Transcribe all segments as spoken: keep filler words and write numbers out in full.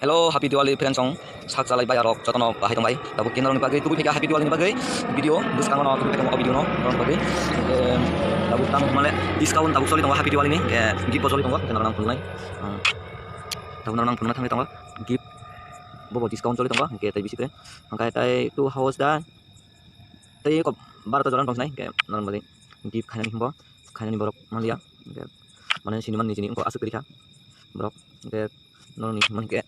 Hello, happy Diwali friends song. Sak chalai bai arok jotono bahai tong bai. Tabuk kino ni bagwi tubui phaikha happy Diwali ni bagwi. Video bwskango no tubui phaikha o video no, no bagwi. Em, tabuk tamo male discount tabuk choli tongo happy Diwali ni. Em, gift bo choli tongo, kino nang phunuknai. Em, tabuk nang phunukna thangwi tongo. Gift bo bo discount choli tongo. Ke tai bisi kre. Hangkai tai tu house da. Tei kok baro ta jora tong sinai, hingke normal gift khainani himbo, khainani borok manliya, hingke mane sini man nijini wngkha aswk kwrwi kha borok, hingke norokni himma hingke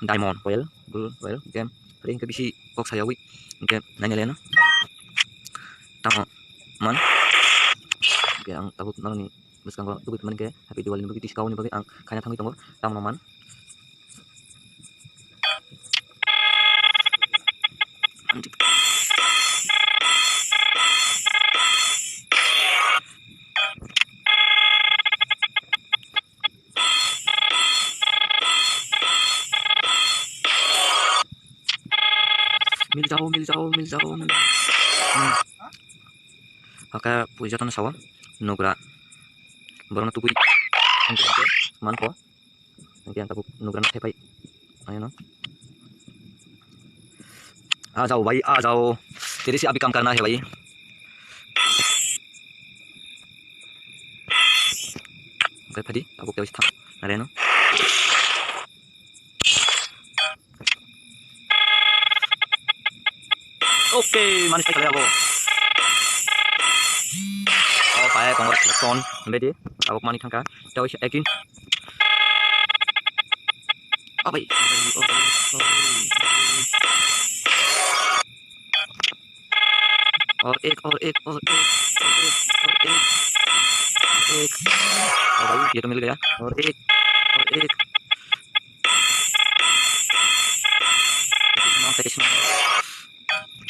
diamond oil, blue oil, hingke tei hingke bisi kok sayawi, hingke naina leno tamo man, hingke ang tabuk norokni bwskango tubui tongmani hingke happy Diwali ni bagwi discount ni bagwi ang khaina thangwi tongo, tamo man. Mil jao, mil jao, mil jao, mil jao. Hmm. Hake pui jotono sao, nugra. Borokno tubui. Manpo. Hingke ang tabuk nugrano thaipai. Ayano. A jao bhai, a jao. Tere se abhi kaam karna hai bhai. Hingke phadi, tabuk tei thang. Areno. Okay, manis pai khalai abo. Oh, pai, congratulations. Bedi, abo mani thangka. Tau is again. Oh, bhai. और एक, और एक, और एक, और एक, और एक, और एक। ओ भाई, ये तो मिल गया। और एक, और एक।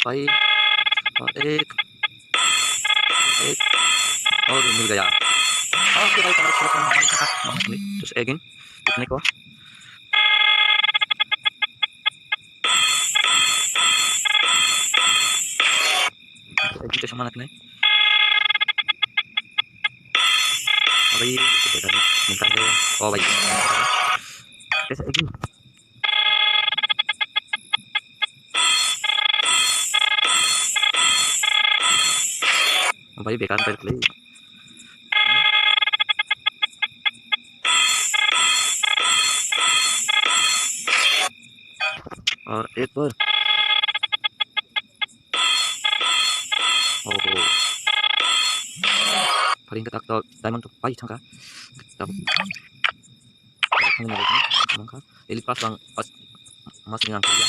भाई, और एक, एक, और मिल गया। ओके भाई, कमर थोड़ा सा मार खा, मार खा, just again, कितने को? Again, just मार खा। भाई, मिलता है। ओ भाई। Just again। Bai, bekar bai khlai. Aur ek bar. Oh, oh. Paling ketak tau diamond tu pai thangka. Tabuk. Thangni nangkha. Elite pass bang pas mas ni nangkha ya.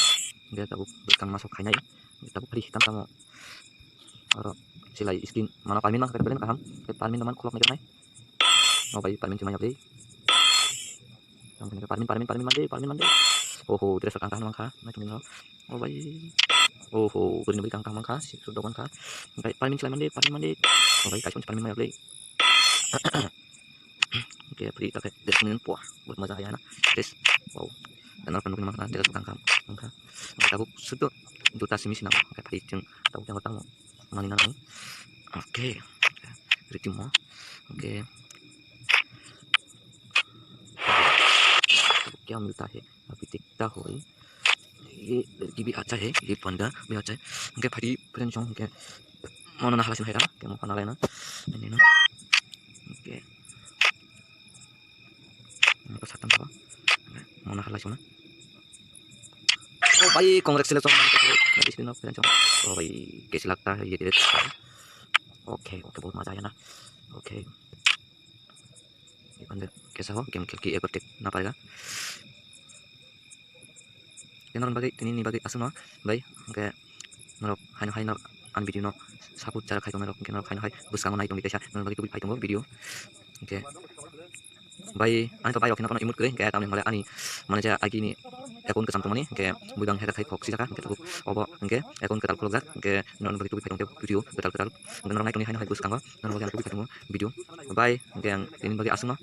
Dia tabuk bwskang masok khainai. Tabuk free tam tamo. Oro silai skin mana parmin mang kata kaham. Parmin teman khulok ni nai. Oh bai parmin cuma ya bai. Parmin parmin parmin mande parmin mande. Oh ho dress kang kaham nangkha. Nai tungin. Oh bai. Oh ho, beri nabi kang kaham nangkha. Si sudah kan kha. Bai parmin silai mande parmin mande. Oh bai kaisa parmin maya bai. Oke, free ta khe, des minute po, buat maja ya na, des, wow, dan apa nukun makan, des kang kang, kang kang, oke, tabuk sudo, duta simi sinam, oke, free jeng, tabuk yang utang, mani nang, oke, ritimo, oke, tabuk kya milta hai, abhi dikhta hai. ये लड़की भी अच्छा है, ये बंदा भी अच्छा है। उनके फटी फ्रेंड सॉन्ग उनके मनो ना हलासिन है, क्या मौका ना लेना। नहीं ना। ओके। उनको साथ में हो। मनो हलासिन ना। ओ भाई, कांग्रेचुलेशन। इसके ना फ्रेंड सॉन्ग। ओ भाई, कैसे लगता है ये ड्रेस? ओके, ओके, बहुत मजा आया ना। Okay. Iban de kesa ho game khel ki ego tek na paiga. Norok bagwi tini ni bagwi aswkno bai hwnkhe norok haino hai norok ani video no support jara khai tongnai rok hwnkhe norok haino hai bwskango nai tongwi kaisa norok bagwi tubui phai tongo video hwnkhe bai ani to bai rok kheno emote kwrwi hwnkhe tamni hwnle ani mane je agini account kwcham tongmani hwnkhe bwdang hacker khai khok sijak hwnkhe tabuk obo hwnkhe account kwtal khulukjak hwnkhe norok bagwi tubui phai tongkhe video kwtal kwtal hwnkhe norok nai tongwi haino hai bwskango norok bagwi tubui phai tongo video bai hwnkhe ang tini bagwi aswkno.